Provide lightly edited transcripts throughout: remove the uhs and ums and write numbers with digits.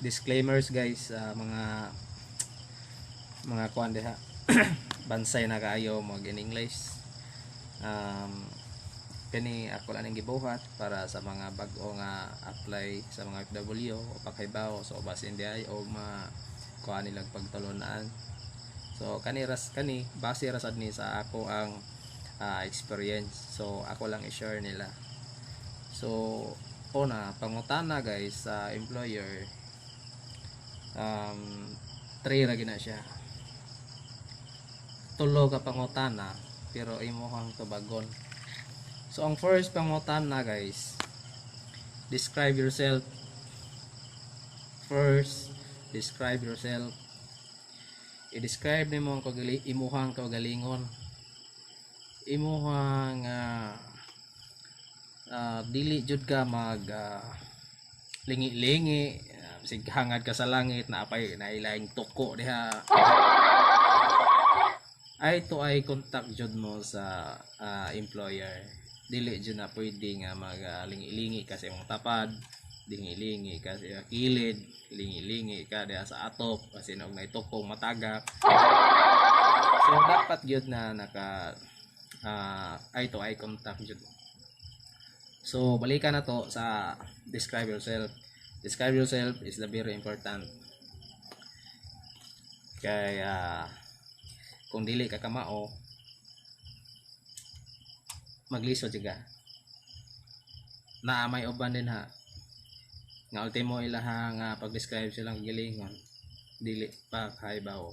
Disclaimers, guys, mga kuan diha, bansay na kaayo mag in English. Kani ako lang ning gibuhat para sa mga bag-o nga apply sa mga OFW o paghibaw, so basin diay o ma kuan nilang pagtulunan. So kani ras kani base ra sad ni sa ako ang experience. So ako lang i-share nila. So una, pangutana, guys, sa employer, three ra gina siya. Tulo ka pangutana pero imuhang tubagon. So ang first pangutana, guys, describe yourself. First, describe yourself. I-describe nimo ang imuhang kaugalingon. Imuhang dili jud ka mag lingi-lingi, sig hangad ka sa langit na apay nailaing tuko diha. Eye to eye contact jud mo sa employer. Dili jud na pwede nga mag lingi-lingi ka sa imong tapad, lingi-lingi ka sa imong kilid, lingi-lingi ka diha sa atop kasi og nay tukong matagak. So dapat gyud na naka eye to eye contact jud. So balikan na to sa describe yourself. Describe yourself is the very important. Kaya kung dili ka kamao, maglisod jud ka. Naa may uban din ha nga ultimo ilaha nga pag-describe silang gilingon, dili pa kahibaw.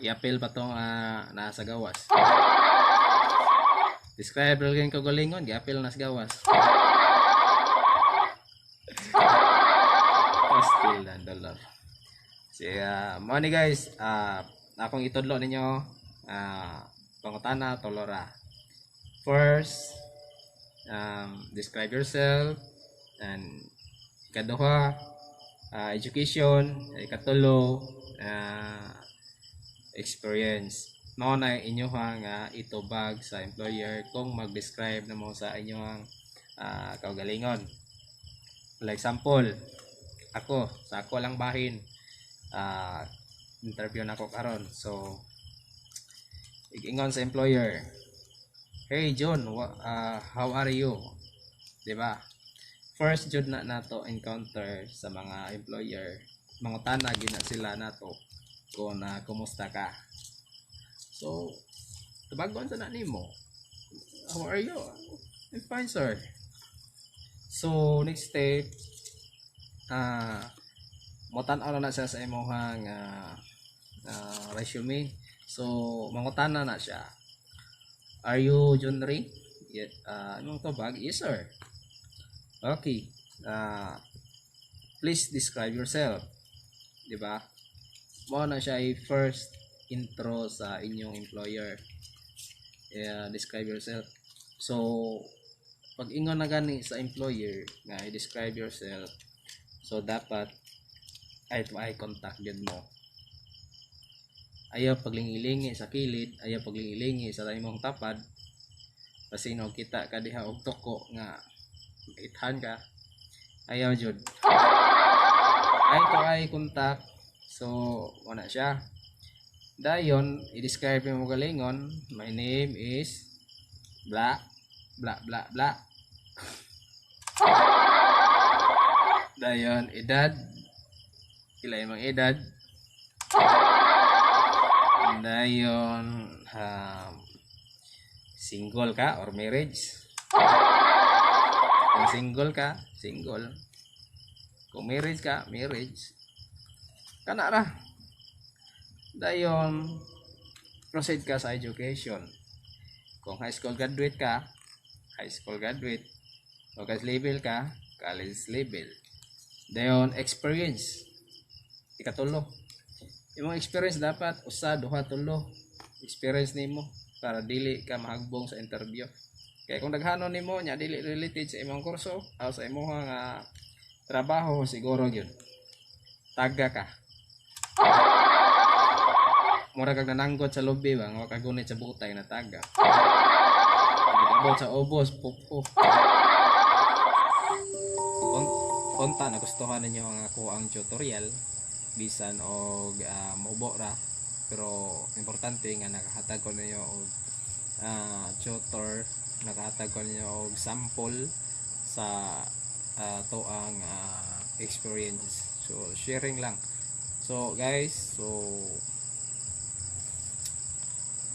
I-appeal pa tong naa sa gawas. Describe ra gyud kagalingon, gi-appeal na sa gawas. Pastil na dollar. Siya, mo ni guys, akong itudlo ninyo, pangutana tulo ra. First, describe yourself, and ikaduha, education, ikatulo, experience. Mao na inyuha nga itubag sa employer kung mag-describe na mo sa inyong kaugalingon. Like example, ako, sa ako lang bahin, interview na ako karon. So, ingon sa employer, "Hey John, how are you?" 'Di ba? First jud na nato encounter sa mga employer, mangutana gyud na sila nato kung na kumusta ka. So, tubagon sa na nimo. "How are you?" "I'm fine, sir." So, next step, motan-aw na na siya sa imong resume. So, mangutana na siya. "Are you John Ray?" Yeah, anong tubag? "Yes, sir." "Okay. Please describe yourself." 'Di ba? Mao na siya ay first intro sa inyong employer. Yeah, describe yourself. So, pag ingon na gani sa employer nga i-describe yourself, so dapat eye to eye contact gyud mo. Ayaw paglingi-lingi sa kilid, ayaw paglingi-lingi sa imong tapad. Kasi no kita ka diha og tuko nga ithan ka. Ayaw jud. Eye to eye contact. So, wala siya. Dayon, i-describe mo galingon, "My name is blah blah blah blah." Dayon, edad. Pila imong edad? Dayon, single ka or marriage? Kung single ka, single. Kung marriage ka, marriage. Kana ra. Dayon, proceed ka sa education. Kung high school graduate ka, high school graduate. Kung college level ka, college level. Dayon, experience. Ikatulo. Imong experience dapat usa, duha, tulo. Experience nimo para dili ka mahagbong sa interview. Kaya kung daghanon nimo nya dili related sa imong kurso o sa imong nga trabaho, siguro gyud taga ka. Mura kag nananggot sa lubi ba, nga wa ka gunit sa butay na taga. Nag-abot sa ubos, pupo. Kung Unta nagustuhan ninyo ang akoang tutorial, bisan og mubo ra, pero importante nga nakahatag ko ninyo og tutor, nakahatag ko ninyo og sample sa atoang experience. So sharing lang. So guys, so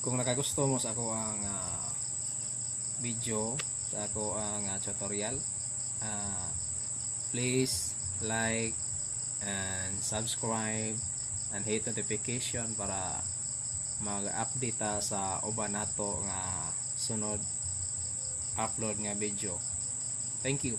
kung nakagusto mo sa akoang video, sa akoang tutorial, please like and subscribe and hit notification para mag-update ta sa uban nato nga sunod upload nga video. Thank you.